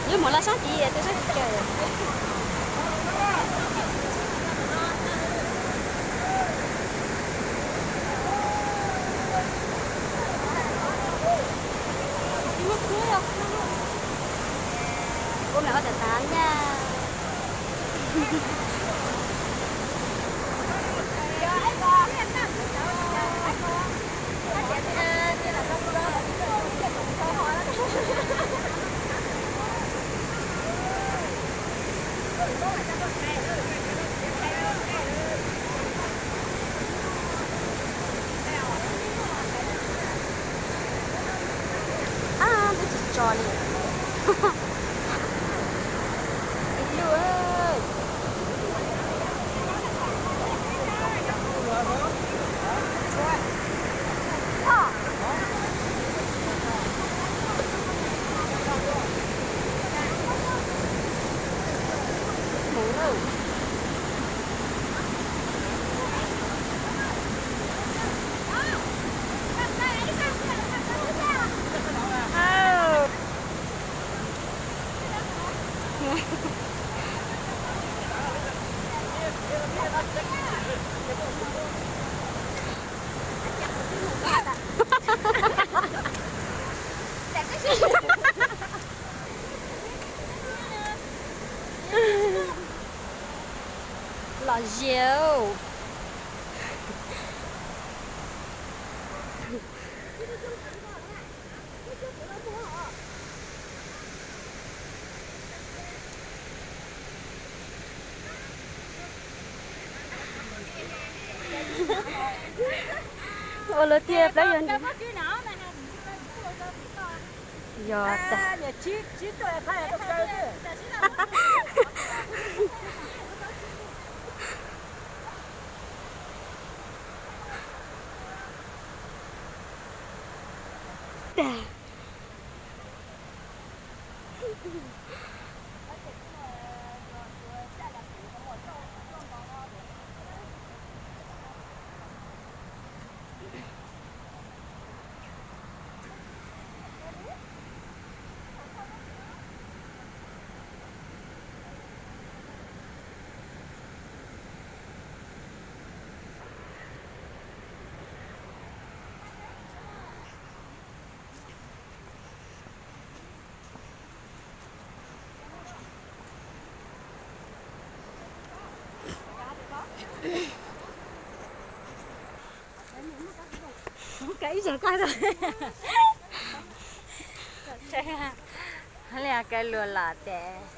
Yuav mus los sab tid, tej sab tid cas. Ua me o tas tas na. Ab, twb tsis tso li. Ib lub. Los ziau. Ua luag tiag plab yog nti. Yog tas. Ib zaug koj li kais luag lam tes.